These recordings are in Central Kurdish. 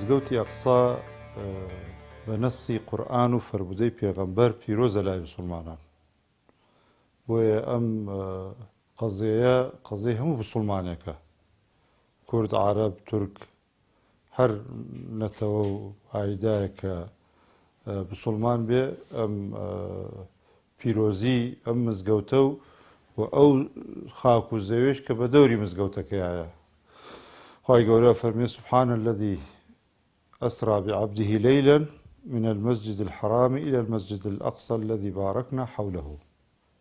مزگەوتی ئەقسا بە نەسی قورئان و فەرموودەی پێغەمبەر پیرۆزە لای مسوڵمانان. بۆیە ئەم قەزیەیە قەزیەی هەموو مسوڵمانێکە. کورد، عەرەب، تورک، هەر نەتەوە و ئایدایەک کە مسوڵمان بێ ئەم پیرۆزی ئەم مزگەوتە و و ئەو خاک و زەوێش کە بە دەوری مزگەوتەکەیایە. خوای گەورە فەرمی سبحان الذي أسرى بعبده ليلا من المسجد الحرام إلى المسجد الأقصى الذي باركنا حوله.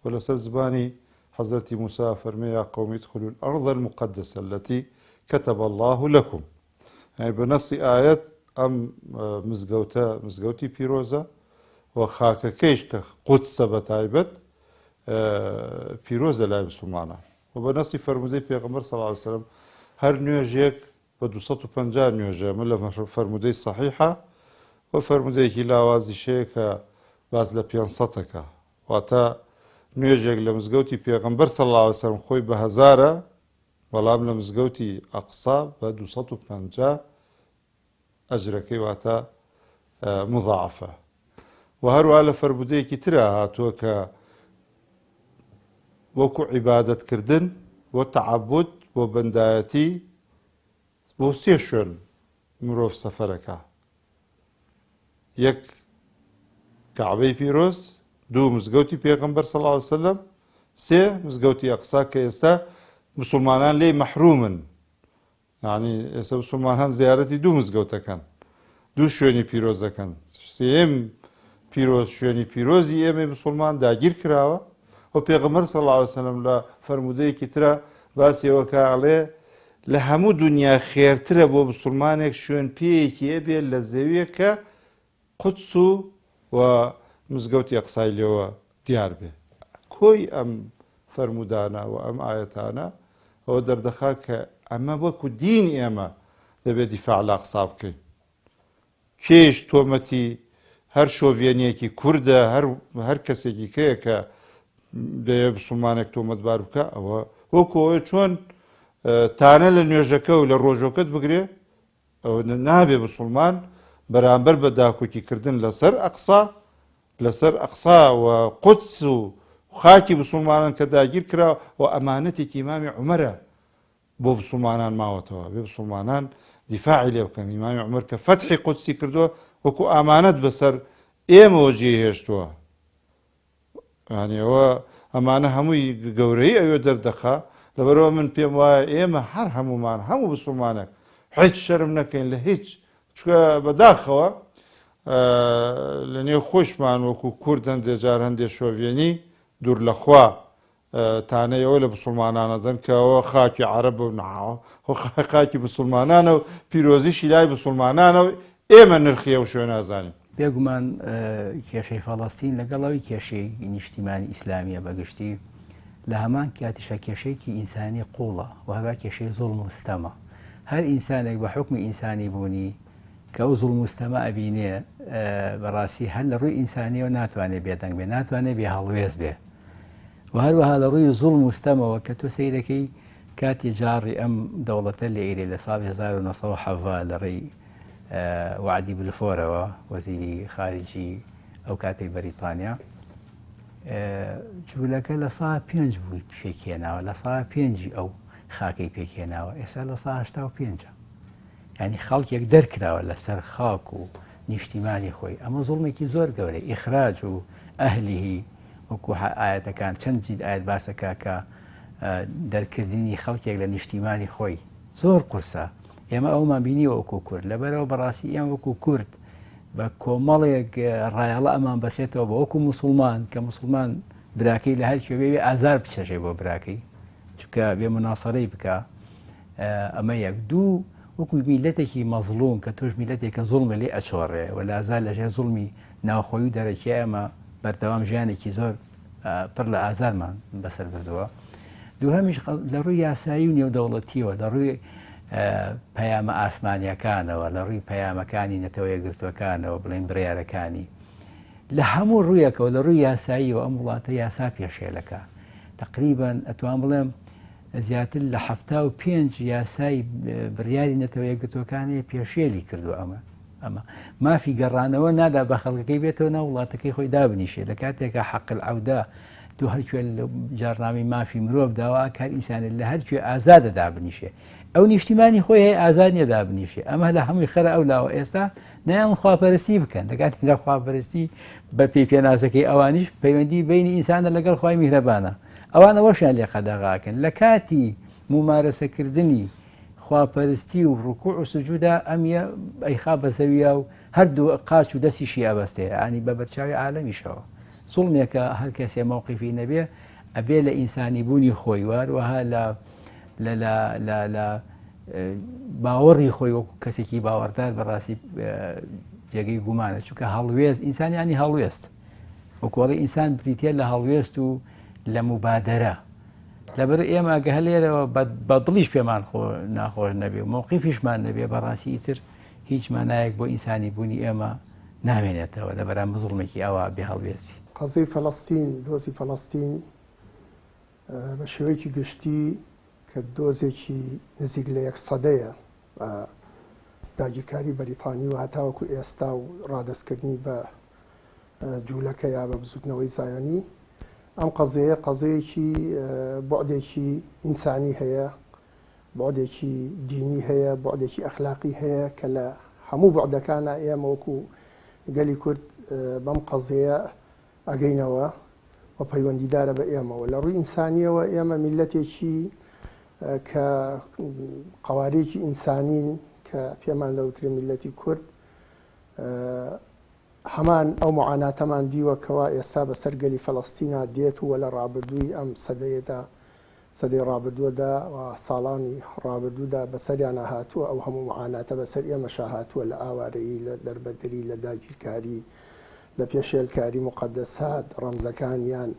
و لەسەر زبانی حەزرەتی موسا فەرمی یا قوم ادخلوا الأرض المقدسة التي كتب الله لكم. یعنی بە نەسی ئایەت ئەم مزگەوتە مزگەوتی پیرۆزە و خاکەکەیش کە قودسە بە تایبەت پیرۆزە لای مسلمانان و بە نەسی فەرموودەی پێغەمبەر صلی الله علیه وسلم هەر نوێژێک بە 250 نوێژە من لە فەرموودەی صحیحە و فەرموودەیەکی لاوازیش هەیە کە باس لە 500ەکە واتە نوێژێک لە مزگەوتی پێغەمبەر صلی الله علیه وسلم خۆی بە هەزارە بەڵام لە مزگەوتی ئەقسا بە 250 ئەجرەکەی واتە مضاعفە و هەروە لە فەرموودەیەکی ترا هاتووە کە وەکو عیبادەتکردن بۆ تەعەبود بۆ بەندایەتی بۆ سێ شوێن مرۆڤ سەفەرەکە یەک کەعبەی پیرۆز دوو مزگەوتی پێغەمبەر صلی الله علیه وسلم سێ مزگەوتی ئەقسا کە ئێستا مسلمانان لێی مەحرومن یانی ئێستا مسوڵمانان زیارەتی دوو مزگەوتەکەن دوو شوێنی پیرۆزەکەن سێم پیرۆز شوێنی پیرۆزی ئێمەی مسلمان داگیر کراوە و پێغەمبەر صلی الله علیه وسلم لە فەرموودەیەکی ترە باسی ئەوە کە ئەڵێ لە هەموو دنیا خێرترە بۆ مسلمانێک شوێن پێیەکی هەبێت لە زەویە کە قودس و و مزگەوتی ئەقسای لێوە دیار بێ. کۆی ئەم فەرموودانە و ئەم ئایەتانە ئەوە دەردەخا کە ئەمە وەکو دین ئێمە دەبێ دیفاع لە ئەقسا بکەین. کێش تۆمەتی هەر شۆڤێنیەکی کوردە هەر هەر کەسێکی کەیە کە دەیە مسلمانێک تۆمەتبار بکە ئەوە وەکو ئەوە چۆن تانە لە نوێژەکە و لە ڕۆژۆکەت بگرێ ئەوە نابێ مسوڵمان بەرامبەر بە داکۆکی کردن لەسەر ئەقسا لەسەر ئەقسا و قودس و خاکی مسوڵمانان کە داگیر کرا و ئەمانەتێکی ئیمامی عومەرە بۆ مسوڵمانان ماوەتەوە بێ مسوڵمانان دیفاعی لێ بکەن ئیمامی عومەر کە فەتحی قودسی کردووە وەکو ئامانەت بەسەر ئێمەوە جێهێشتووە یانی ئەوە ئەمانە هەمووی گەورەی ئەوێ دەردەخا لەبەرەوە من پێم وایە ئێمە هەر هەمومان هەموو بسوڵمانێک هیچ شەرم نەکەین لە هیچ چکە بەداخەوە لە نێو خۆشمان وەکو کورد هەندێ جار هەندێ شۆڤێنی دوور لەخوا تانەی ئەوە لە بسوڵمانان ئەدەن کە ئەوە خاکی عەرەبە و ناوە خاکی بسوڵمانانە و پیرۆزیشی لای بسوڵمانانە و ئێمە نرخی ئەو شوێنە ئەزانین. بێگومان کێشەی فەڵەستین لەگەڵ ئەوی کێشەی نیشتیمانی ئیسلامیە بەگشتی لە هەمان کاتیشا کێشەیەکی ئینسانی قوڵە و هەروە کێشەی زوڵم و ستەمە هەر ئینسانێک بە حوکمی ئینسانی بوونی کە ئەو زوڵم و ستەمە ئەبینێ بەڕاستی هەر لە ڕووی ئینسانیەوە ناتوانێت بێدەنگ بێ ناتوانێت بێ هەڵوێست بێ و هەروەها لە ڕووی زوڵم و ستەمەوە کە تۆ سەیرەکەی کاتی جاڕی ئەم دەوڵەتە لە ئیرێ لە ساڵی 1970 لە ڕێی وعدی بلفۆرەوە وەزیری خارجی ئەو کاتەی بەریتانیا جوولەکە لە سا پێنج بووی پێکێناوە لە سا پێنجی ئەو خاکەی پێکێناوە ئێستا لە سا هشتا و پێنجە یعنی خەڵکێک دەرکراوە لەسەر خاک و نیشتیمانی خۆی ئەمە زوڵمێکی زۆر گەورەی ئیخراج و ئەهلیهی وەکو ئایەتەکان چەند جید ئایەت باسەکە کە دەرکردنی خەڵکێک لە نیشتیمانی خۆی زۆر قورسە ئێمە ئەومان بینیوە وەکو کورد لەبەرەوە بەڕاستی ئێمە وەکو کورد بە کۆمەڵێک ڕایەڵە ئەمان بەسێتەوە بە وەکو مسلمان کە مسلمان براکەی لە هەر کوێ بێ ئازار بچێژێ بۆ براکەی چونکە بێ مناسەرەی بکە ئەمە یەک دوو وەکو میلەتێکی مەزڵوم کە تۆش میلەتێکە زوڵمە لێ ئەچۆڕێ و لازار لەژێر زوڵمی ناوخۆی و دەرەکی ئێمە بەردەوام ژیانێکی زۆر پڕ لە ئازارمان بەسەر بردووە دووهەمیش لە ڕووی یاسایی و نێودەوڵەتیەوە لە ڕووی پەیامە ئاسمانیەکانەوە لە ڕووی پەیامەکانی نەتەوە یەکگرتووەکانەوە بڵێن بڕیارەکانی لە هەموو ڕوویەکەوە لە ڕووی یاساییەوە ئەم وڵاتە یاسا پێشێلەکە تقریبان ئەتوان بڵێم. زیاتر لە 75 یاسای بڕیاری نەتەوە یەکگرتووەکانی پێشێلی کردو ئەمە ئەمە مافی گەڕانەوە نادا بە خەڵکەکەی بێتەوە ناو وڵاتەکەی خۆی دابنیشێ لە کاتێکا حەق العودە تۆ هەرکوێ لە جارنامەی مافی مرۆڤ داوا کار ئینسانێت لە هەرکوێ ئازادە دابنیشێ ئەو نیشتیمانی خۆی هەیە ئازاد نیە دابنیشێ ئەمە لە هەمووی خەرە ئەو لاوە ئێستا نایان خواپەرستی بکەن لە کاتێکدا خواپەرستی بە پێی پێناسەکەی ئەوانیش پەیوەندی بینی ئینسانە لەگەڵ خوای میهرەبانە ئەوان ئەوەشیان لێ قەدەغاکەن لە کاتی ممارەسەکردنی خواپەرستی و ڕکوع و سجودا ئەمیە ئەیخا بە زەویا و هەردوو قاچ و دەستیشی ئەبەستێ یانی بە بەرچاوی عالەمیشەوە زوڵمێکە هەر کەسێ مەوقیفی نەبێ ئەبێ لە ئینسانی بوونی خۆی واروەها لە لە لە لە لە باوەڕی خۆی وەکو کەسێکی باوەڕدار بەڕاستی جێگەی گومانە چونکە هەڵوێست ئینسان ینی هەڵوێست وەکۆڵی ئینسان بریتە لە هەڵوێست و لە مبادرە لەبەر ئێمە ئەگە هەر لێرەوە بە دڵیش پێمان خۆ ناخۆش نەبێ و مەوقیفیشمان نەبێ بەڕاستی ئیتر هیچ مانایەک بۆ ئینسانی بوونی ئێمە نامێنێتەوە لە بەرامبەر زوڵمێکی ئەوا بێ هەڵوێست بی. قەزیەی فەلەستین، دۆزی فەلەستین بە شێوەیەکی گشتی کە دۆزێکی نزیک لە یەک سەدەیە بە داگیرکاری بەریتانی و هەتاوەکو ئێستا و ڕادەستکردنی بە جوولەکە یا بە بزوتنەوەی زایۆنی ئەم قەزیەیە قەزیەیەکی بوعدێکی ئینسانی هەیە، بوعدێکی دینی هەیە، بوعدێکی ئەخلاقی هەیە کە لە هەموو بوعدەکانا ئێمە وەکو گەلی کورد بەم قەزیەیە ئەگەینەوە و پەیوەندیدارە بە ئێمەوە. لە ڕووی ئینسانیەوە ئێمە میللەتێکی کە قەوارەیەکی ئینسانین کە پێمان دەوترێ میللەتی کورد هەمان ئەو موعاناتەمان دیوە کەوا ئێستا بەسەر گەلی فەلەستینا دێت و لە ڕابردووی ئەم سەدەیەدا، سەدەی ڕابردووەدا و ساڵانی ڕابردوودا بەسەریانا هاتووە، ئەو هەموو موعاناتە بەسەر ئێمەشا هاتووە لە ئاوارەیی، لە دەربەدەری، لە داگیرکاری، لە پێشێلکاری موقەدەسات، ڕەمزەکانیان،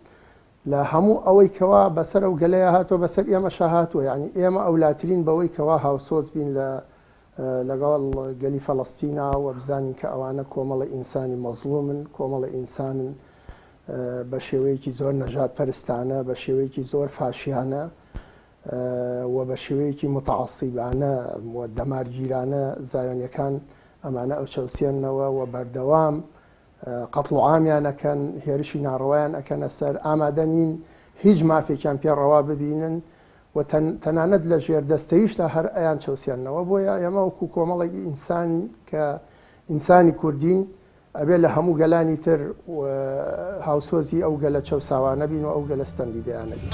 لە هەموو ئەوەی کەوا بەسەر ئەو گەلەیا هاتووە بەسەر ئێمەشا هاتووە، یانی ئێمە ئەولاترین بەوەی کەوا هاوسۆز بین لە لەگەڵ گەلی فەلەستینا و بزانین کە ئەوانە کۆمەڵە ئینسانی مەزڵومن، کۆمەڵە ئینسانن بە شێوەیەکی زۆر نەژادپەرستانە، بە شێوەیەکی زۆر فاشیانە و بە شێوەیەکی متعصیبانە و دەمارگیرانە زایۆنیەکان ئەمانە ئەوچەوسێننەوە و بەردەوام قەتڵ و عامیان ئەکەن، هێرشی ناڕەوایان ئەکەنە سەر، ئامادە نین هیچ مافێکیان پێ ڕەوا ببینن و تەنانەت لە ژێردەستەییشدا هەر ئەیان چەوسێننەوە. بۆیە ئێمە وەکوو کۆمەڵێک ئینسان کە ئینسانی کوردین ئەبێ لە هەموو گەلانی تر هاوسۆزی ئەو گەلە چەوساوانە بین و ئەو گەلە ستەمدیدەیانە بین.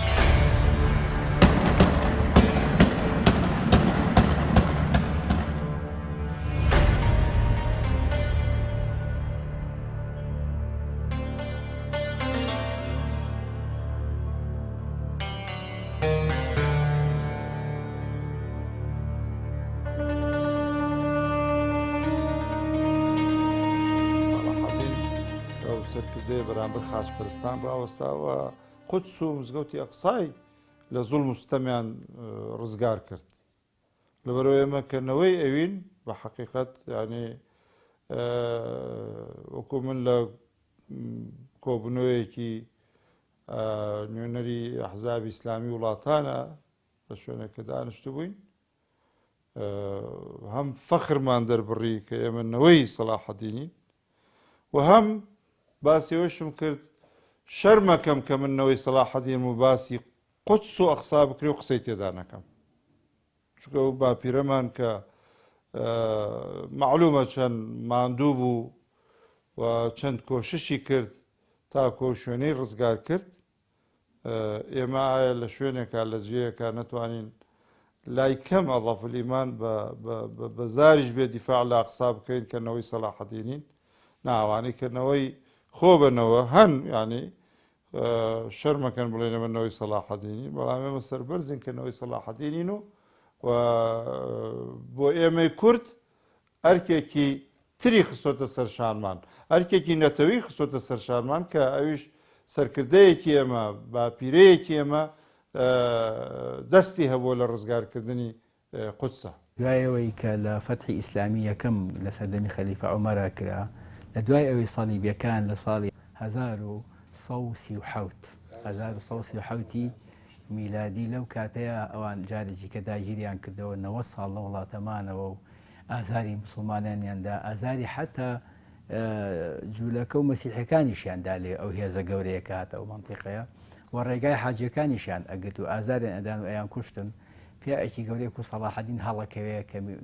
سەڵاحەدین ئەو سەرکردەیە بەرامبەر خاچپەرستان ڕاوەستاوە قودس و مزگەوتی ئەقسای لە زوڵم و ستەمیان ڕزگار کرد لەبەرئەوەی ئێمە کە نەوەی ئەوین بە حەقیقەت یعنی وەکو من لە کۆبوونەوەیەکی نوێنەری ئەحزابی ئیسلامی وڵاتانە لە شوێنێکە دانیشتبووین هەم فەخرمان دەربڕی کە ئێمە نەوەی سەلاحەدینین و هەم باسی ئەوەشم کرد شەرمەکەم کە من نەوەی سەلاحەدینم و باسی قودس و ئەقسا بکرێ و قسەی تێدا نەکەم چونکە ئەو باپیرەمان کە معلومە چەند ماندوو بوو و چەند کۆششی کرد تا کۆ شوێنەی ڕزگار کرد ئێمە ئایا لە شوێنێکا لە جێیەکە نەتوانین لای کەم ئەضەف ئیمان بە زاریش بێ دیفاع لە ئەقسا بکەین کە نەوەی سەلاحەدینین ناوانی کردنەوەی خۆ بەنەوە هەن ینی شەرمەکەن بڵێن ئێمە نەوەی سەڵاحەدینین بەڵام ئێمە سەربەرزین کە نەوەی سەڵاحەدینین و و بۆ ئێمەی کورد ئەرکێکی تری خستۆتە سەر شانمان ئەرکێکی نەتەوی خستۆتە سەر شانمان کە ئەویش سەرکردەیەکی ئێمە باپیرەیەکی ئێمە دەستی هەبووە لە ڕزگارکردنی قودسە. دوای ئەوەی کە لە فەتحی ئیسلامی یەکەم لە سەردەمی خەلیفە عومەرا کرا، لە دوای ئەوەی سەلیبیەکان لە ساڵی 1137 ی میلادی لەو کاتەیە ئەوان جارێکی کە داگیریان کردەوە 90 ساڵ لە وڵاتەمانەوە و ئازاری مسلمانانیان دا ئازاری حتا جوولەکە و مەسیحەکانیشیان دا لێ ئەو هێزە گەورەیە کە هاتە ئەو مەنتیقەیە و ڕێگای حاجیەکانیشیان ئەگرت و ئازاریان ئەدان و ئەیان کوشتن پیاوێکی گەورەی کو سەڵاحەدین هەڵەکەوێ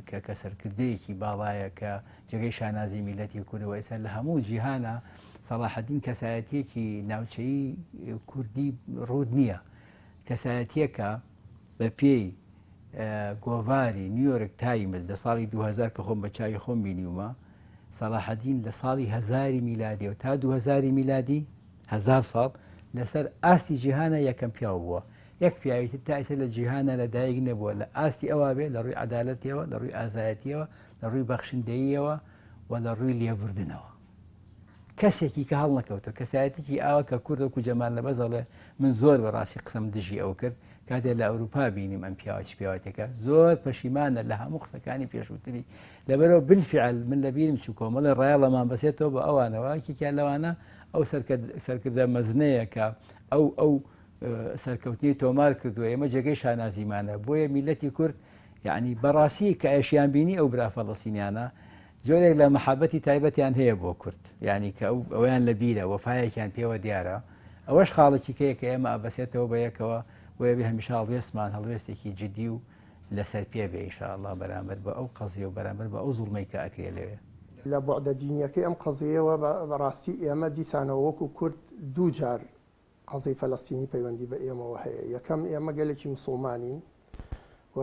کە کە سەرکردەیەکی باڵایە کە جێگەی شانازی میلەتی کوردەوە ئێستا لە هەموو جیهانە سەڵاحەدین کەسایەتیەکی ناوچەیی کوردی ڕوود نییە کەسایەتیەکە بە پێی گۆڤاری نیویۆرک تایمز لە ساڵی 2000 کە خۆم بە چاوی خۆم بینیومە سەڵاحەدین لە ساڵی هزاری میلادیەوە تا 2000 میلادی هزار ساڵ لەسەر ئاستی جیهانە یەکەم پیاو بووە یەک پیاوی تر تا ئێستا لە جیهانە لە دایک نەبووە لە ئاستی ئەوا بێ لە ڕووی عەدالەتیەوە لە ڕووی ئازایەتیەوە لە ڕووی بەخشندەییەوە و لە ڕووی لێبوردنەوە کەسێکی کە هەڵنەکەوتە کەسایەتێکی ئاوا کە کورد وەکو جەمال نەبەز دەڵێ من زۆر بەڕاستی قسەم دژی ئەو کرد کاتێ لە ئەوروپا بینیم ئەم پیاوە چ پیاوەتێکە زۆر پەشیمانە لە هەموو قسەکانی پێشووتری لەبەرەوە بالفعل من لەبیرم چوو کۆمەڵی ڕایەڵەمان بەسێتەوە بە ئەوانەوە یەکێکیان لەوانە ئەو سەرکردە مەزنەیە کە ئەو ئەو سەرکەوتنی تۆمار کردووە ئێمە جێگەی شانازیمانە بۆیە میلەتی کورد یعنی بەڕاستی کە ئەشیان بینی ئەو برا فەڵەسینیانە جۆرێک لە مەحەبەتی تایبەتیان هەیە بۆ کورد یعنی کە ئەو ئەویان لە بیرە وەفایەکیان پێوە دیارە ئەوەش خاڵێکی کەیە کە ئێمە ئەبەسێتەوە بە یەکەوە بۆیە بێ هەمیشە هەڵوێستمان هەڵوێستێکی جدی و لەسەر پێ بێ ئینشاءاللە بەرامبەر بە ئەو قەزیە و بەرامبەر بە ئەو زوڵمەی کە ئەکرێ لەوێ. لە بوعدە دینیەکەی ئەم قەزیەیەوە بەڕاستی ئێمە دیسانەوە وەکو کورد دووجار قەزیەی فەلەستینی پەیوەندی بە ئێمەوە هەیە. یەکەم، ئێمە گەلێکی مسوڵمانین و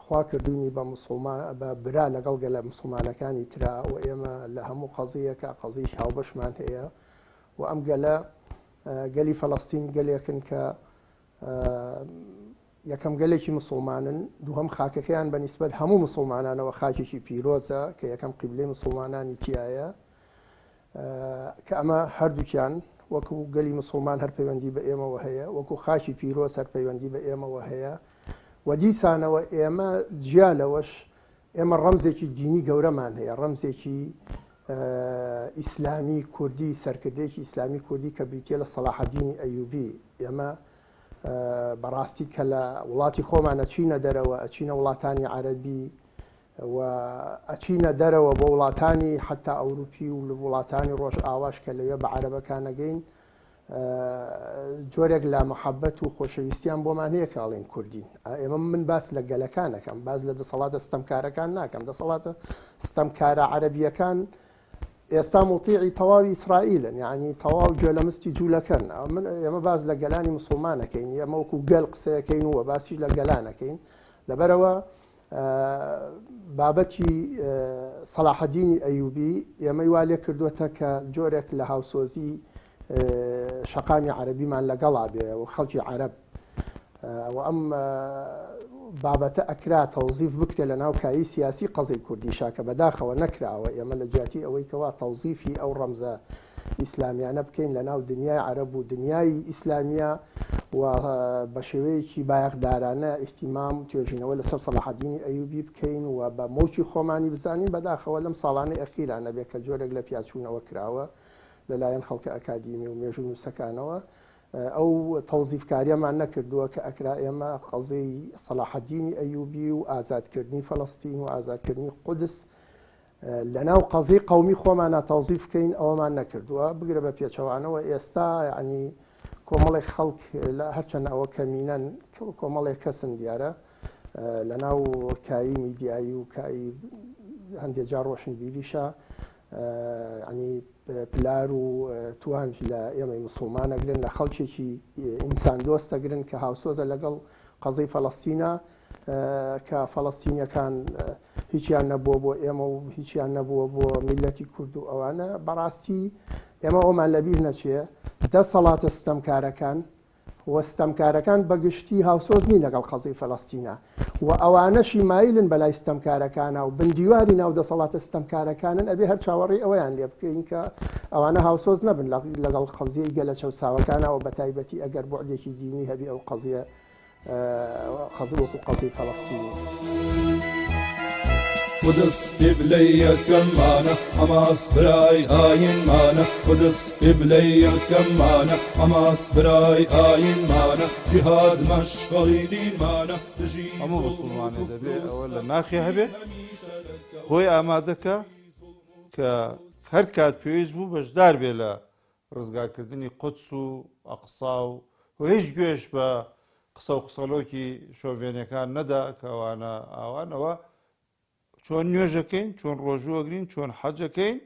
خوا کردووینی بە مسوڵمان بە برا لەگەڵ گەلە مسوڵمانەکانی ترا و ئێمە لە هەموو قەزیەکە قەزیی هاوبەشمان هەیە و ئەم گەلە گەلی فەلەستین گەلێکن کە یەکەم گەلێکی مسوڵمانن، دووهەم خاکەکەیان بە نیسبەت هەموو مسوڵمانانەوە خاکێکی پیرۆزە کە یەکەم قیبلەی مسوڵمانانی تیایە کە ئەمە هەردووکیان وەکو گەلی مسوڵمان هەر پەیوەندی بە ئێمەوە هەیە، وەکو خاکی پیرۆز هەر پەیوەندی بە ئێمەوە هەیە و دیسانەوە ئێمە جیا لەوەش ئێمە ڕەمزێکی دینی گەورەمان هەیە، ڕەمزێکی ئیسلامی کوردی، سەرکردەیەکی ئیسلامی کوردی کە بریتییە لە سەڵاحەدینی ئەیوبی. ئێمە بەڕاستی کە لە وڵاتی خۆمان ئەچینە دەرەوە، ئەچینە وڵاتانی عەرەبی و ئەچینە دەرەوە بۆ وڵاتانی حەتا ئەوروپی و وڵاتانی ڕۆژئاواش کە لەوێ بە عەرەبەکان ئەگەین، جۆرێک لە محەبەت و خۆشەویستیان بۆمان هەیە کە ئەڵێن کوردین. ئێمە من باس لە گەلەکان ئەکەم، باس لە دەسەڵاتە ستەمکارەکان ناکەم. دەسەڵاتە ستەمکارە عەرەبییەکان ئێستا موتیعی تەواوی ئیسرائیلن، یعنی تەواو گوێ لە مستی جوولەکەن. من ئێمە باس لە گەلانی مسوڵمانەکەین، ئێمە وەکو گەل قسەیەکەین و باسیش لە گەلانەکەین. لەبەرەوە بابەتی سەلاحەدینی ئەیوبی ئێمەی وا لێ کردووەتە کە جۆرێک لە هاوسۆزی شەقامی عەرەبیمان لەگەڵا بێ و خەڵکی عەرەب و ئەم بابەتە ئەکرا تەوزیف بکرێت لە ناو کایی سیاسی قەزەی کوردیشا کە بەداخەوە نەکراوە ئێمە لە جیاتی ئەوەی کەوا تەوزیفی ئەو ڕەمزە ئیسلامیانە بکەین لە ناو دنیای عەرەب و دنیای ئیسلامیە و بە شێوەیەکی بایەخدارانە ئیهتیمام و توێژینەوە لەسەر سەلاحەدینی ئەیوبی بکەین و بە موڵکی خۆمانی بزانین بەداخەوە لەم ساڵانەی ئەخیرا نەبێت کە جۆرێک لە پیاچوونەوە کراوە لەلایەن خەڵکە ئەکادیمی و مێژوونووسەکانەوە ئەو تەوزیفکاریەمان نەکردووە کە ئەکرا ئێمە قەزیەی سەلاحەدینی ئەیوبی و ئازادکردنی فەلەستین و ئازادکردنی قودس لەناو قەزیەی قەومی خۆمانا تەوزیف بکەین ئەوەمان نەکردووە بگرە بە پێچەوانەوە ئێستا یعنی کۆمەڵێک خەڵک لە هەرچەند ئەوە کەمینەن کۆمەڵێک کەسن دیارە لەناو کایی میدیایی و کایی هەندێک جار ڕۆشنبیریشە ینی پلار و توانج لە ئێمەی مسلمان ئەگرن لە خەڵکێکی ئینسان دۆست ئەگرن کە هاوسۆزە لەگەڵ قەزەی فەلەستینە کە فەڵەستینیەکان هیچیان نەبووە بۆ ئێمە و هیچیان نەبووە بۆ میلەتی کورد و ئەوانە بەڕاستی ئێمە ئەومان لەبیر نەچێ دەسەڵاتە ستەمکارەکان و ستەمکارەکان بەگشتی هاوسۆز نین لەگەڵ قەزیی فەلەستینا و ئەوانەشی مایلن بەلای ستەمکارەکانا و بندیواری ناو دەسەڵاتە ستەمکارەکانن ئەبێ هەر چاوەڕێی ئەوەیان لێ بکەین کە ئەوانە هاوسۆز نەبن لەگەڵ قەزیەی گەلە چەوساوەکانا و بەتایبەتی ئەگەر بوعدێکی دینی هەبێ ئەو قەزیە قەزی وەکو قەزیی فەلەستینی. قودس قیبلەی یەکەممانە، حەماس برای ئایینمانە، قودس قیبلەی یەکەممانە، حەماس برای ئایینمانە، جیهاد مەشخەڵی دینمانە، دژی هەموو زوڵم و موسڵمانێ کوفر دەبێ و ئەوە لە ستەم، ناخی هەبێ هەمیشە لەگەڵ خۆی ئامادەکا کە هەر کات پێویست بوو بەشدار بێ لە ڕزگارکردنی قودس و ئەقسا و و هیچ گوێش بە قسە و قسەڵۆکی شۆڤێنەکان نەدا کە ئەوانە ئاوانەوە چۆن نوێژەکەین چۆن ڕۆژوو ئەگرین چۆن حەجەکەین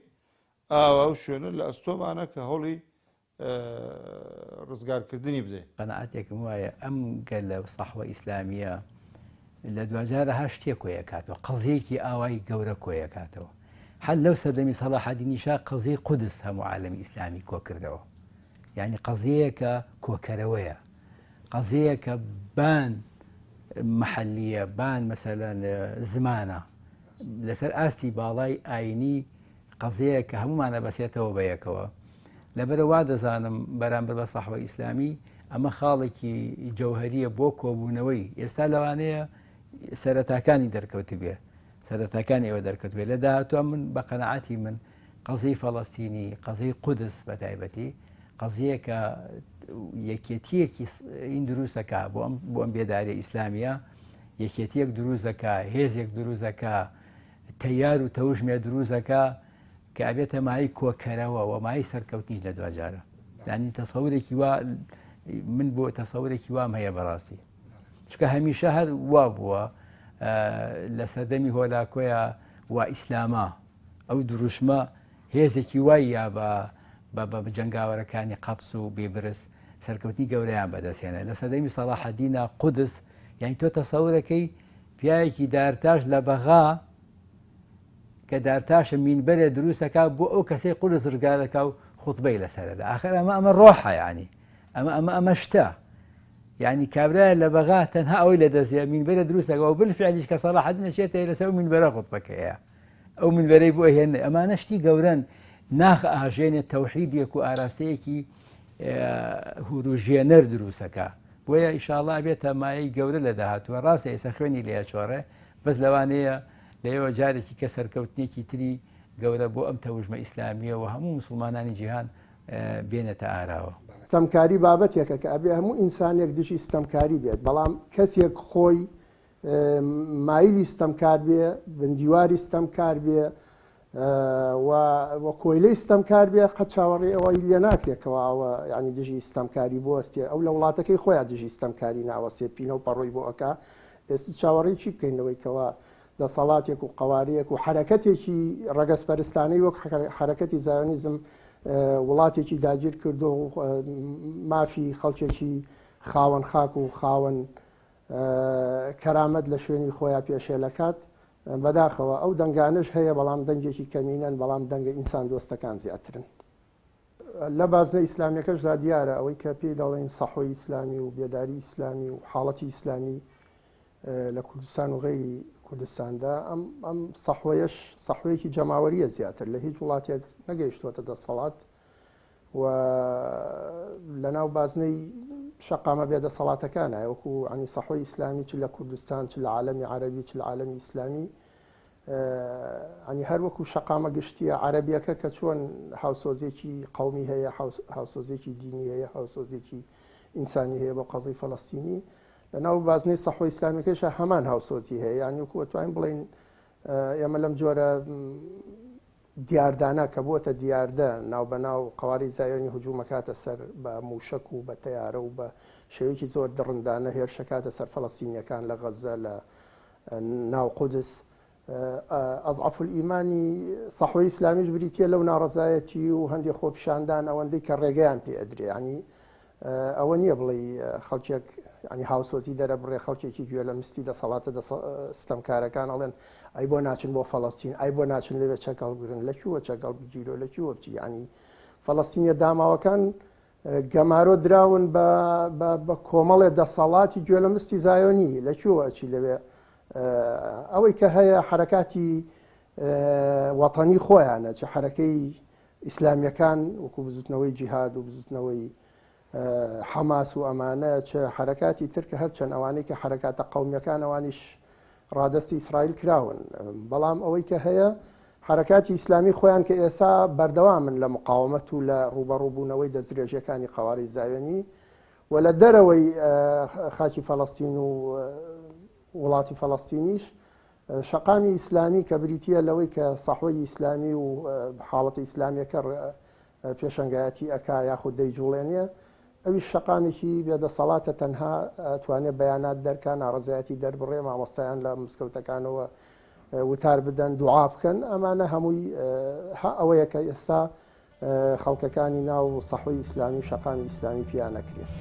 ئاوا ئەو شوێنە لە ئەستۆمانە کە هەوڵی ڕزگارکردنی بدەین. قەناعەتێکم وایە ئەم گەلە و سەحوە ئیسلامییە لە دواجارە هەر شتێک کۆیەکاتەوە، قەزیەکی ئاوای گەورە کۆیەکاتەوە. هەر لەو سەردەمی سەڵاحەدینیشا قەزیەی قودس هەموو عالەمی ئیسلامی کۆکردەوە. یعنی قەزیەیەکە کۆکەرەوەیە، قەزیەیەکە بان محەلیە، بان مەسەلەن زمانە لەسەر ئاستی باڵای ئاینی قەزیەیە کە هەموومان ئەبەسێتەوە بە یەکەوە. لەبەرە وا دەزانم بەرامبەر بە سەحوە ئیسلامی ئەمە خاڵێکی جەوهەریە بۆ کۆبوونەوەی ئێستا لەوانەیە سەرەتاکانی دەرکەوتبێ سەرەتاکانی ئەوە دەرکەوتبێ لە داهاتوە من بە قەنەعاتی من قەزیی فەڵەستینی قەزیی قودس بە تایبەتی قەزیەکە یەکێتیەکی این دروستەکە بۆ ئەم بۆ ئەم بێداری ئیسلامیە یەکێتیەک دروستەکە هێزێک دروستەکە تەیار و تەوژمێ دروستەکە کە ئەبێتە مایەی کۆکەرەوە و مایەی سەرکەوتنیش لە دواجارە یعنی تەسەورێکی وا من بۆ تەسەورێکی وام هەیە بەڕاستی چکە هەمیشە هەر وا بووە لە سەردەمی هۆلاکۆیە و ئیسلاما ئەو دروشمە هێزێکی وای یا بە بە جەنگاوەرەکانی قەتس و بێبرس سەرکەوتنی گەورەیان بەدەستهێنا لە سەردەمی سەڵاحەدینە قودس یعنی تۆ تەسەورەکەی پیاوێکی دارتاش لە بەغا کە دارتاشە مینبەرێ دروستەکا بۆ ئەو کەسەی قورس ڕزگارەکا و خوتبەی لەسەرەدا ئاخر ئەمە ئەمە ڕۆحە یعنی ئەمە ئەمە ئەمە شتە یعنی کابرایە لە بەغا تەنها ئەوەی لە دەستێ مینبەرە دروستەکە و بالفعلیش کە سەڵاحەدین ئەچێتە لەسەر ئەو مینبەرە خوتبەکەیە ئەو مینبەرەی بۆ هێنێ ئەمانە شتی گەورەن ناخ ئاژێنێ تەوحیدێک و ئاراستەیەکی هوروژێنەر دروستەکە بۆیە ئیشاڵا بێتە مایەی گەورە لە داهاتووە ڕاستە ئێستا خوێنی لێ چۆڕێ بەس لەوانەیە لەوێوە جارێکی کە سەرکەوتنێکی تری گەورە بۆ ئەم تەوژمە ئیسلامییە و هەموو موسڵمانانی جیهان بێنێتە ئاراوە. ستەمکاری بابەتێکە کە ئەبێ هەموو ئینسانێک دژی ستەمکاری بێت، بەڵام کەسێک خۆی مایلی ستەمکار بێ، بندیواری ستەمکار بێ و و کۆیلەی ستەمکار بێ، قەت چاوەڕێی ئەوەی لێ ناکرێ کەوا ئەوە یانی دژی ستەمکاری بوەستێ. ئەو لە وڵاتەکەی خۆیا دژی ستەمکاری ناوەستێ، پینە و پەڕۆی بۆ ئەکا. ئێستا چاوەڕێی چی بکەین لەوەی کەوا دەسەڵاتێک و قەوارەیەک و حەرەکەتێکی ڕەگەزپەرستانەی وەک حەرەکەتی زایۆنیزم وڵاتێکی داگیر کردو و مافی خەڵکێکی خاوەن خاک و خاوەن کەرامەت لە شوێنی خۆیان پێشێلەکات بەداخەوە ئەو دەنگانش هەیە بەڵام دەنگێکی کەمینەن بەڵام دەنگە ئینسان دۆستەکان زیاترن. لە بازنە ئیسلامیەکەشدا دیارە ئەوەی کە پێی دەڵێن سەحوەی ئیسلامی و بێداری ئیسلامی و حاڵەتی ئیسلامی لە کوردستان و غەیری کوردستاندا ئەم ئەم سەحوەیەش سەحوەیەکی جەماوەریە زیاتر لە هیچ وڵاتێک نەگەیشتووەتە دەسەڵات و لەناو بازنەی شەقامە بێدەسەڵاتەکانە وەکو عنی سەحوەی ئیسلامی چ لە کوردستان چ لە عالەمی عەرەبی چ لە عالەمی ئیسلامی عنی هەر وەکو شەقامە گشتیە عەرەبیەکە کە چۆن هاوسۆزێکی قەومی هەیە هاوسۆزێکی دینی هەیە هاوسۆزێکی ئینسانی هەیە بۆ قەزی فەلەستینی لەناو بازنەی سەحوە ئیسلامیەکەیشا هەمان هاوسۆزی هەیە یانی وەکو ئەتوانین بڵێین ئێمە لەم جۆرە دیاردانە کە بووەتە دیاردە ناوبەناو قەوارەی زایۆنی هجوومەکاتە سەر بە مووشەک و بە تەیارە و بە شێوەیەکی زۆر دڕندانە هێرشەکاتە سەر فەلەستینیەکان لە غەزە لە ناو قودس ئەزعەف ئیمانی سەحوەی ئیسلامیش بریتە لەو ناڕەزایەتی و هەندێک خۆپیشاندان ئەوەندەی کە ڕێگەیان پێ ئەدرێ ینی ئەوە نییە بڵێ خەڵکێک ینی هاوسۆزی دەرەبڕێ خەڵکێکی گوێ لە مستی دەسەڵاتە ستەمکارەکان ئەڵێن ئەی بۆ ناچن بۆ فەڵەستین ئەی بۆ ناچن لەوێ چەک هەڵبگرن لە کوێوە چەک هەڵبگیرۆ لە کوێوە بچی ینی فەڵەستینیە داماوەکان گەمارۆ دراون بە کۆمەڵێ دەسەڵاتی گوێ لە مستی زایۆنی لە کوێوە ئەچی لەوێ ئەوەی کە هەیە حرەکاتی وەتەنی خۆیانە چ حرەکەی ئیسلامیەکان وەکو بزوتنەوەی جیهاد و بزوتنەوەی حەماس و ئەمانە چ حرەکاتی تر کە هەرچەند ئەوانەی کە حرەکاتە قومیەکان ئەوانیش ڕادەستی ئیسرائیل کراون. بەڵام ئەوەی کە هەیە حەرەکاتی ئیسلامی خۆیان کە ئێسا بەردەوامن لە مقاومەت و لە ڕووبەڕووبوونەوەی دەستدرێژیەکانی قەوارەی زایۆنی و لە دەرەوەی خاکی فەڵەستین و وڵاتی فەڵەستینیش شەقامی ئیسلامی کە بریتییە لەوەی کە سەحوەی ئیسلامی و حاڵەتە ئیسلامیەکە پێشەنگایەتی ئەکا یاخود دەیجوڵێنێ، ئەویش شەقامێکی بێدەسەڵاتە تەنها ئەتوانێ بەیانات دەرکا، ناڕەزایەتی دەربڕێ، مامۆستایان لە مزگەوتەکانەوە وتار بدەن، دوعا بکەن، ئەمانە هەمووی ها ئەوەیە کە ئێستا خەڵکەکانی ناو سەحوەی ئیسلامی و شەقامی ئیسلامی پیا نەکرێت.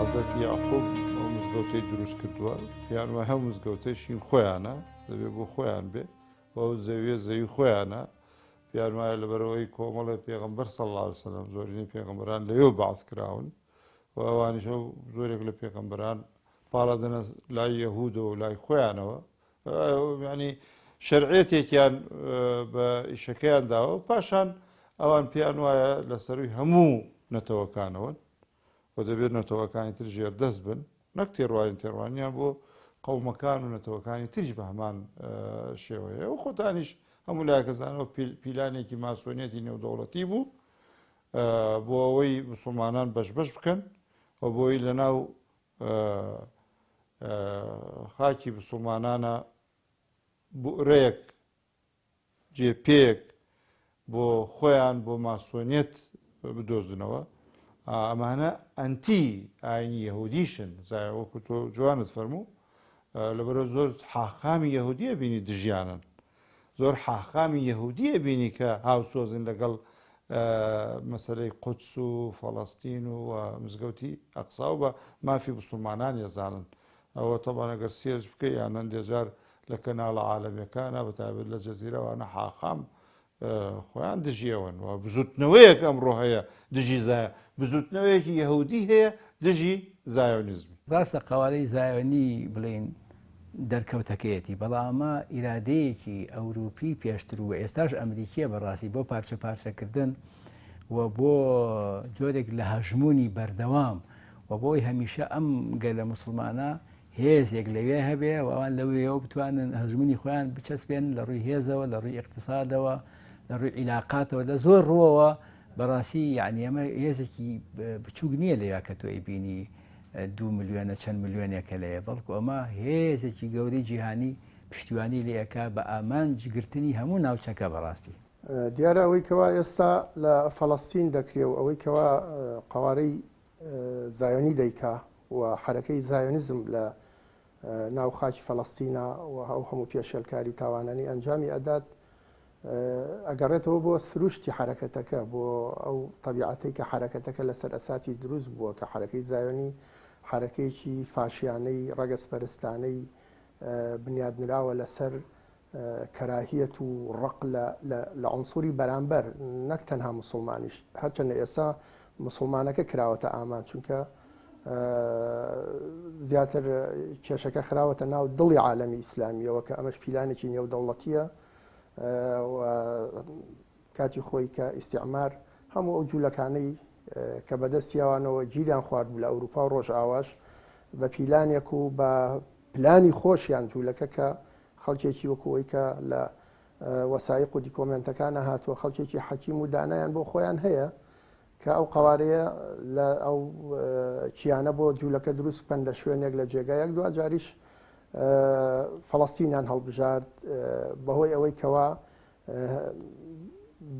حەزرەتی یەعقوب ئەو مزگەوتەی دروست کردووە پێیان وایە ئەو مزگەوتەش هین خۆیانە دەبێ بۆ خۆیان بێ و ئەو زەویە زەوی خۆیانە پێیان وایە لەبەرئەوەی کۆمەڵێ پێغەمبەر صلی اللە علیه وسلم زۆرینەی پێغەمبەران لەوێ بەعث کراون و ئەوانیش ئەو زۆرێک لە پێغەمبەران پاڵەدەنە لای یەهودەوە و لای خۆیانەوە ینی شەرعێتێکیان بە ئیشەکەیان داوە پاشان ئەوان پێیان وایە لە سەروی هەموو نەتەوەکانەوەن و دەبێت نەتەوەکانی تر ژێردەست بن نەک تێڕوانین تێڕوانیان بۆ قەومەکان و نەتەوەکانی تریش بە هەمان شێوەیە و خۆتانیش هەموو لایەکەزانەوە پیلانێکی ماسۆنیەتی نێودەوڵەتی بوو بۆ ئەوەی مسلمانان بەش بەش بکەن و بۆی لە ناو خاکی مسلمانانە بورەیەک جێ پێیەک بۆ خۆیان بۆ ماسۆنیەت بدۆزنەوە ئەمانە ئەنتی ئاینی یەهودیشن زایە وەکو تۆ جوانت فەرموو لەبەرە زۆر حاخامی یەهودیە بینی دژیانن زۆر حاخامی یەهودیە بینی کە هاوسۆزن لەگەڵ مەسلەی قودس و فەڵەستین و مزگەوتی ئەقسا و بە مافی مسلمانان یەزانن ئەوە تەبان ئەگەر search بکەی یان هەندێ جار لە کەناڵە عالەمیەکانا بە تایبەت لە جەزیرە وانە حاخام خۆیان دژی ئەوەن و بزوتنەوەیەک ئەمڕۆ هەیە دژی زایە بزوتنەوەیەکی یەهودی هەیە دژی زایۆنیزم. ڕاستە قەوارەی زایۆنی بڵێین دەرکەوتەکەیەتی بەڵام ئەمە ئیرادەیەکی ئەوروپی پێشتر و ئێستاش ئەمریکیە بەڕاستی بۆ پارچە پارچەکردن و بۆ جۆرێک لە هەژمونی بەردەوام و بۆی هەمیشە ئەم گەلە موسڵمانە هێزێک لەوێ هەبێ و ئەوان لەوێەوە بتوانن هەژمونی خۆیان بچەسپێن لە ڕووی هێزەوە لە ڕووی ئیقتسادەوە لە ڕووی عیلاقاتەوە لە زۆر ڕووەوە بەڕاستی یعنی ئەمە هێزێکی بچووک نییە لەوێ کە تۆ ئەیبینی دو ملیۆنە چەند ملیۆنێکە لەیە بەڵکو ئەمە هێزێکی گەورەی جیهانی پشتیوانی لێ ئەکا بە ئامانج گرتنی هەموو ناوچەکە بەڕاستی. دیارە ئەوەی کەوا ئێستا لە فەڵەستین دەکرێ و ئەوەی کەوا قەوارەی زایۆنی دەیکا و حەرەکەی زایۆنیزم لە ناو خاکی فەڵەستینا و ئەو هەموو پێشێلکاری و تاوانانەی ئەنجامی ئەدات ئەگەڕێتەوە بۆ سروشتی حەرەکەتەکە بۆ ئەو تەبیعەتەی کە حەرەکەتەکە لەسەر ئەساسی دروست بووە کە حەرەکەی زایۆنی حەرەکەیەکی فاشیانەی ڕەگەزپەرستانەی بنیادنراوە لەسەر کەراهیەت و ڕق لە عونسوری بەرامبەر نەک تەنها موسڵمانیش هەرچەندە ئێستا موسڵمانەکە کراوەتە ئامان چونکە زیاتر کێشەکە خراوەتە ناو دڵی عالەمی ئیسلامیەوە کە ئەمەش پیلانێکی نێودەوڵەتیە و کاتی خۆی کە ئیستعمار هەموو ئەو جوولەکانەی کە بەدەستیاوانەوە گیریان خواردبوو لە ئەوروپا و ڕۆژئاواش بە پیلانێک و بە پلانی خۆشیان جوولەکە کە خەڵکێکی وەکو ئەوەی کە لە وەسایق و دیکۆمێنتەکانە هاتووە خەڵکێکی حەکیم و دانایان بۆ خۆیان هەیە کە ئەو قەوارەیە لە ئەو کیانە بۆ جوولەکە دروست بکەن لە شوێنێک لە جێگایەک دواجاریش فەڵەستینیان هەڵبژارد بەهۆی ئەوەی کەوا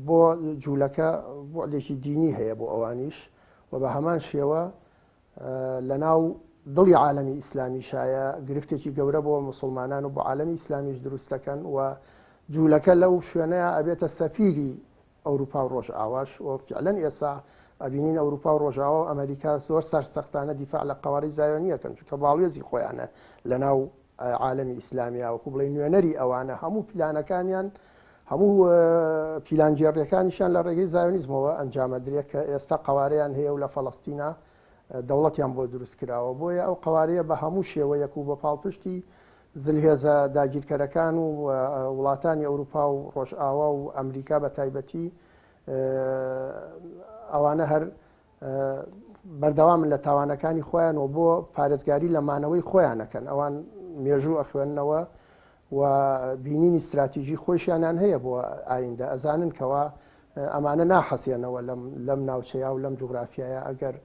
بۆ جوولەکە بۆعدێکی دینی هەیە بۆ ئەوانیش و بە هەمان شێوە لەناو دڵی عالەمی ئیسلامیشایە گرفتێکی گەورە بۆ موسڵمانان و بۆ عالەمی ئیسلامیش دروست دەکەن و جوولەکە لەو شوێنەیە ئەبێتە سەفیری ئەوروپا و ڕۆژئاواش و فعلەن ئێسا ئەبینین ئەوروپا و ڕۆژئاوا و ئەمریکا زۆر سەرسەختانە دیفاع لە قەوارەی زایۆنیەکەن چونکە باڵوێزی خۆیانە لەناو عالەمی ئیسلامیا وەکو بڵێ نوێنەری ئەوانە هەموو پلانەکانیان. هەموو پیلانگێڕیەکانیشیان لە ڕێگەی زایۆنیزمەوە ئەنجامەدرێت کە ئێستا قەوارەیان هەیە و لە فەڵەستینا دەوڵەتیان بۆ دروست کراوە. بۆیە ئەو قەوارەیە بە هەموو شێوەیەک و بە پاڵپشتی زلهێزە داگیرکەرەکان و وڵاتانی ئەوروپا و ڕۆژئاوا و ئەمریکا بە تایبەتی ئەوانە هەر بەردەوامن لە تاوانەکانی خۆیان و بۆ پارێزگاری لە مانەوەی خۆیان ئەکەن. ئەوان مێژوو ئەخوێننەوە و بینینی ستراتیژی خۆیشیانیان هەیە بۆ ئایندە، ئەزانن کەوا ئەمانە ناحەسێنەوە لەم ناوچەیە و لەم جوگرافیایە ئەگەر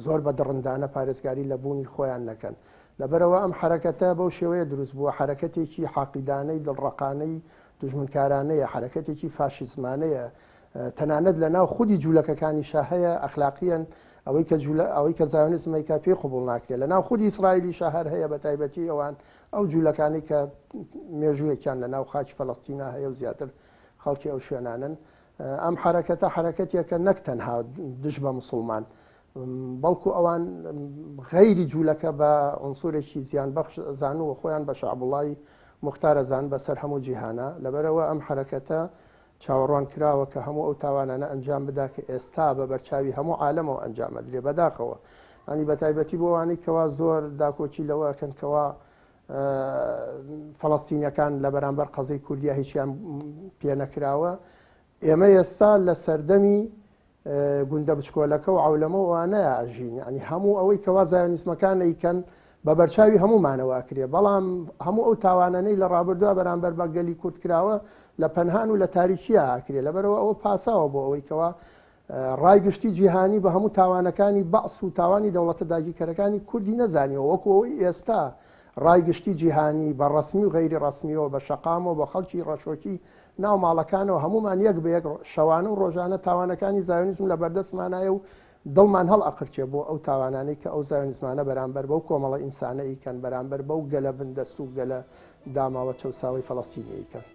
زۆر بە دڕندانە پارێزگاری لە بوونی خۆیان نەکەن. لەبەرئەوە ئەم حەرەکەتە بەو شێوەیە دروست بووە، حەرەکەتێکی حاقیدانەی دڵڕەقانەی دوژمنکارانەیە، حەرەکەتێکی فاشیزمانەیە، تەنانەت لە ناو خودی جوولەکەکانیشا هەیە ئەخلاقیەن ئەوەی کە جوولە ئەوەی کە زایۆنیزم ئەیکا پێی قبوڵ ناکرێت لە ناو خودی ئیسرائیلیشا هەر هەیە بە تایبەتی ئەوان ئەو جوولەکانەی کە مێژوویەکیان لە ناو خاکی فەلەستینا هەیە و زیاتر خەڵکی ئەو شوێنانەن ئەم حەرەکەتە حەرەکەتێکە نەک تەنها دژ بە مسوڵمان بەڵکو ئەوان غەیری جوولەکە بە عنسورێکی زیان بەخش زان و خۆیان بە شەعبوڵای موختار ئەزان بەسەر هەموو جیهانە لەبەرئەوە ئەم حەرەکەتە چاوەڕوان کراوە کە هەموو ئەو تاوانانە ئەنجام بدا کە ئێستا بە بەرچاوی هەموو عالەمەوە ئەنجام ئەدرێ بەداخەوە ینی بەتایبەتی بۆ ئەوانەی کەوا زۆر داکۆکی لەوە ئەکەن کەوا فەڵەستینیەکان لە بەرامبەر قەزەی کوردیا هیچیان پێ نەکراوە ئێمە ئێستا لە سەردەمی گوندە بچکۆلەکە و عەولەمە و ئەوانەیا ئەژین یانی هەموو ئەوەی کەوا زایۆنیسمەکان ئەیکەن بە بەرچاوی هەموومانەوە ئەکرێ بەڵام هەموو ئەو تاوانانەی لە ڕابردووە بەرامبەر بە گەلی کورد کراوە لە پەنهان و لە تاریکیە ئەکرێ لەبەرەوە ئەوە پاساوە بۆ ئەوەی کەوا ڕای گشتی جیهانی بە هەموو تاوانەکانی بەعس و تاوانی دەوڵەتە داگیرکەرەکانی کوردی نەزانیەوە وەکو ئەوەی ئێستا ڕای گشتی جیهانی بە ڕەسمی و غەیری ڕەسمیەوە بە شەقامەوە بە خەڵکی ڕەشۆکی ناو ماڵەکانەوە هەموومان یەک بە یەک شەوانە و ڕۆژانە تاوانەکانی زایۆنیزم لە بەردەستمانایە و دڵمان هەڵئەقرچێ بۆ ئەو تاوانانەی کە ئەو زایۆنیزمانە بەرامبەر بەو کۆمەڵە ئینسانە ئەیکەن، بەرامبەر بەو گەلە بندەست و گەلە داماوە چەوساوەی فەڵەستینی ئەیکەن.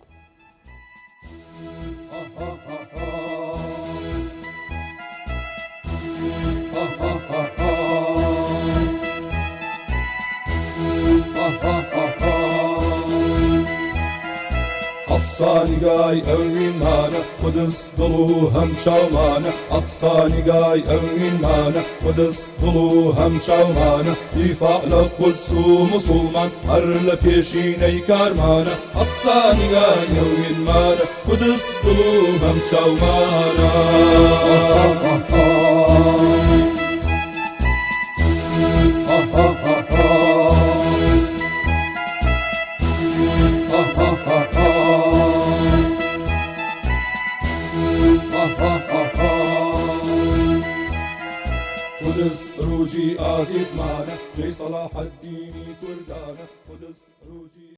ئەقسا نیگای ئەوینمانە قودس دڵ و هەم چاومانە ئەقسا نیگای ئەوینمانە قودس دڵ و هەم چاومانە دیفاع لە قودس و موسوڵمان هەر لە پێشینەی کارمانە ئەقسا نیگای ئەوینمانە قودس دڵ و هەم چاومانە. قودس ڕوجی ئازیزمانە جێی سەڵاحەدینی کوردانە قودس ڕوجی.